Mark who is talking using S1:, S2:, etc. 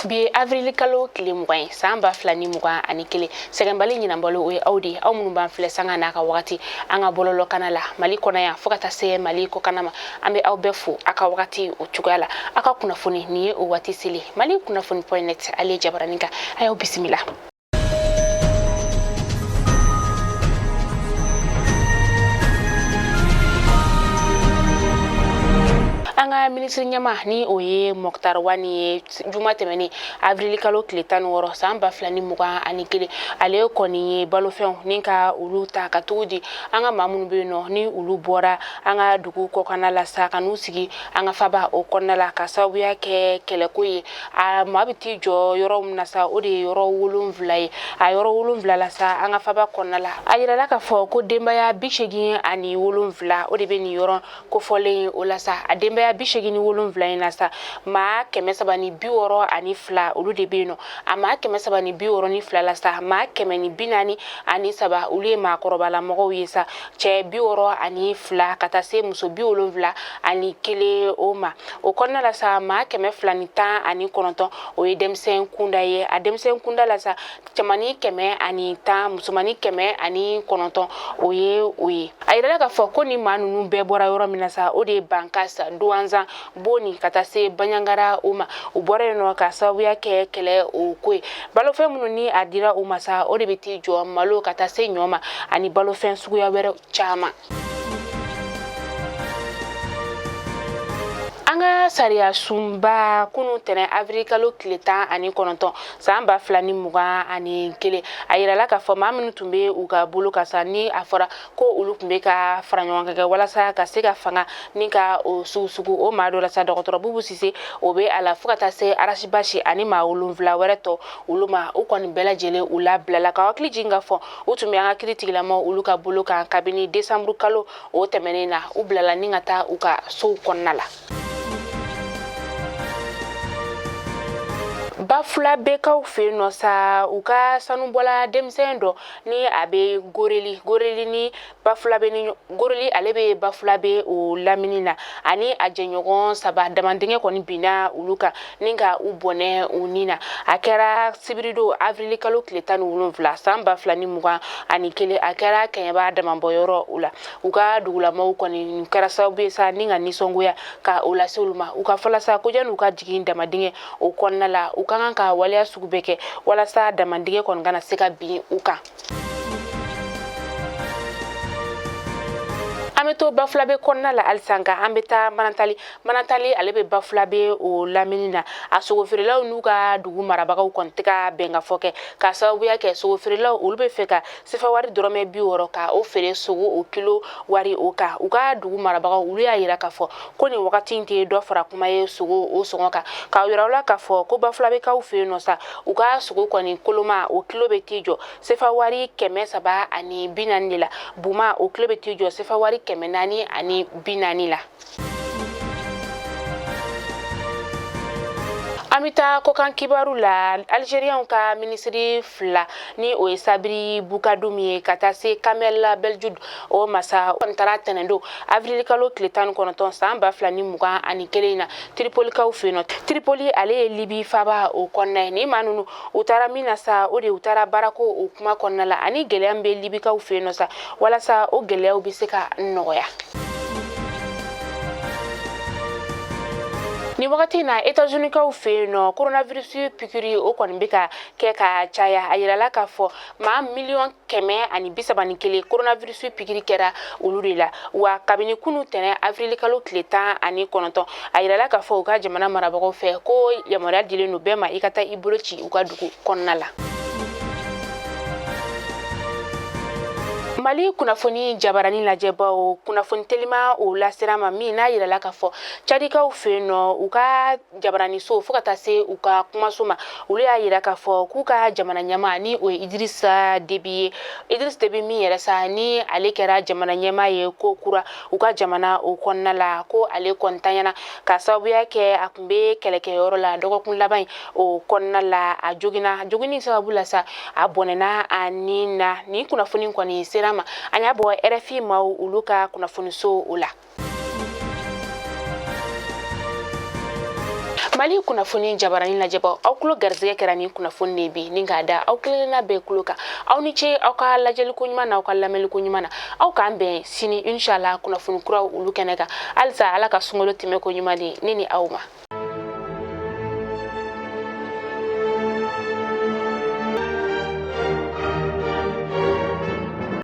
S1: Bi ye avril kalo tile 20 ye, san 2021. Sɛgɛnbali ɲinanbalo, o ye aw de ye, aw minnu b'an filɛ sanga n'a ka wagati an ka bɔlɔlɔkana la, Mali kɔnɔ yan fo ka taa se Mali kɔkana ma. An bɛ aw bɛɛ fo aw ka wagati o cogoya la. Aw ka kunnafoni, nin ye o waati seli, Mali kunnafoni point net, ale jabaranin kan. A y'aw bisimila. An ka minisiri ɲɛmaa, ni o ye Moctar Ouane ye, juma tɛmɛnen avril kalo tile 16 san 2021, ale kɔni ye balofɛnw ni ka olu ta ka tugu di an ka maa minnu bɛ yen nɔ, ni olu bɔra an ka dugu kɔkanna la sa, ka n'u sigi an ka faba o kɔnɔna la, ka sababuya kɛ kɛlɛko ye. A maa bɛ t'i jɔ yɔrɔ min na sa, o de ye yɔrɔ 7 ye. A yɔrɔ 7 la sa, an ka faba kɔnɔna la, a yirala k'a fɔ ko denbaya 87, o de bɛ nin yɔrɔ kofɔlen o la sa. A denbaya 87 in na sa, maa 362, olu de bɛ yen nɔ. A maa 362 la sa, maa 143, olu ye maakɔrɔbalamɔgɔw ye sa, cɛ 62 ka taa se muso 71 o ma. O kɔnɔna la sa, maa 219, o ye denmisɛn kunda ye. A denmisɛn kunda la sa, cɛmannin 110, musomannin 109, o ye o ye. A yirala k'a fɔ ko ni maa ninnu bɛɛ bɔra yɔrɔ min na sa, o de ye Bankas, Douentza, Boni ka taa se Bandiagara o ma. U bɔra yen nɔ ka sababuya kɛ kɛlɛ o ko ye. Balofɛn minnu ni a dira u ma sa, o de bɛ t'i jɔ malo ka taa se ɲɔ ma ani balofɛn suguya wɛrɛw caman. An ka sariya sunba, kunu tɛnɛ avril kalo tile 19 san 2021, a yirala k'a fɔ maa minnu tun bɛ u ka bolo kan sa, ni a fɔra ko olu tun bɛ ka fara ɲɔgɔn kan kɛ walasa ka se ka fanga ni ka o sugusugu, o maa dɔ la sa, dɔgɔtɔrɔ Bubu Sise, o bɛ a la, fo ka taa se Ras Bath ani maa 7 wɛrɛ tɔ olu ma. U kɔni bɛɛ lajɛlen, u labilala. Ka hakili jigin k'a fɔ u tun bɛ an ka kiri tigilamaw olu ka bolo kan kabini desanburu kalo o tɛmɛnen na. U bilala ni ka taa u ka sow kɔnɔna la. Bafulabekaw fɛ yen nɔ sa, u ka sanubɔla denmisɛn dɔ, ni a bɛ Goreli, Goreli ni Bafulabe ni Goreli, ale bɛ Bafulabe o lamini na, ani a jɛɲɔgɔn 3, damandingɛ kɔni binna olu kan ni ka u bɔnɛ u ni na. A kɛra sibiridon avril kalo tile 17 san 2021. A kɛra Kɛɲɛba damabɔyɔrɔ o la. U ka dugulamaw kɔni kɛra sababu ye sa ni ka nisɔngoya ka o lase olu ma. U ka fɔla sa ko janni u ka jigin damandingɛ o kɔnɔna la, u ka kan ka waleya sugu bɛɛ kɛ walasa damandingɛ kɔni kana se ka bin u kan. An bɛ to Bafulabe kɔnɔna la halisa, nka an bɛ taa Manantali. Manantali, ale bɛ Bafulabe o lamini na. A sogofeerelaw n'u ka dugu marabagaw kɔni tɛ ka bɛnkafɔ kɛ, ka sababuya kɛ sogofeerelaw olu bɛ fɛ ka sefa wari dɔrɔmɛ 60 ka o feere sogo o kilo wari o kan. U ka dugu marabagaw olu y'a yira k'a fɔ ko nin wagati in tɛ dɔ fara kuma ye sogo o sɔngɔ kan. K'a yira u la k'a fɔ ko Bafulabekaw fɛ yen nɔ sa, u ka sogo kɔni koloma, o kilo bɛ t'i jɔ sefa wari 340 de la. Buma, o kilo bɛ t'i jɔ sefa wari 440 la. An bɛ taa kɔkan kibaru la. Algérienw ka minisiri fila, ni o ye Sabri Bukadum ye ka taa se Kamel Beldjoud o masa, kɔni taara tɛnɛndon avril kalo tile 19 san 2021 na Tripolikaw fɛ yen nɔ. Tripoli, ale ye Libi faba o kɔnɔna ye. Ni maa ninnu, u taara min na sa, o de u taara baarako o kuma kɔnɔna la, ani gɛlɛya min bɛ Libikaw fɛ yen nɔ sa, walasa o gɛlɛyaw bɛ se ka nɔgɔya. Ni wagati in na, États-Unis-kaw fɛ yen nɔ, coronavirus pikiri o kɔni bɛ ka kɛ ka caya. A yirala k'a fɔ maa 131 miliyɔn coronavirus pikiri kɛra olu de la. Wa kabini kunu tɛnɛ avril kalo tile 19, a yirala k'a fɔ u ka jamana marabagaw fɛ ko yamaruya dilen don bɛɛ ma i ka taa i bolo ci u ka dugu kɔnɔna la. Mali kunnafoni jabarani lajɛbaw, kunnafoni telima o lasera ma min n'a yirala k'a fɔ Cadikaw fɛ yen nɔ, u ka jabaraniso fo ka taa se u ka kumaso ma, olu y'a yira k'a fɔ k'u ka jamana ɲɛmaa, ni o ye Idrissa Déby ye, Idriss Déby min yɛrɛ sa ni ale kɛra jamana ɲɛmaa ye ko kura u ka jamana o kɔnɔna la, ko ale kɔni tanyana ka sababuya kɛ a tun bɛ kɛlɛkɛyɔrɔ la dɔgɔkun laban in o kɔnɔna la. A joginna, joginni sababu la sa, a bɔnɛna a ni na. Nin kunnafoni kɔni sera ma, an y'a bɔ RFI maaw olu ka kunnafoniso o la. Mali kunnafoni jabarani lajɛbaw, aw tulo garisɛgɛ kɛra ni kunnafoni de bi ni k'a da aw kelenna bɛɛ tulo kan. Aw ni ce aw ka lajɛliko ɲuman na, aw ka lamɛnliko ɲuman na. Aw k'an bɛn sini, inshallah, kunnafoni kuraw olu kɛnɛ kan. Halisa Ala ka sunkalo tɛmɛ ko ɲuman di ne ni aw ma.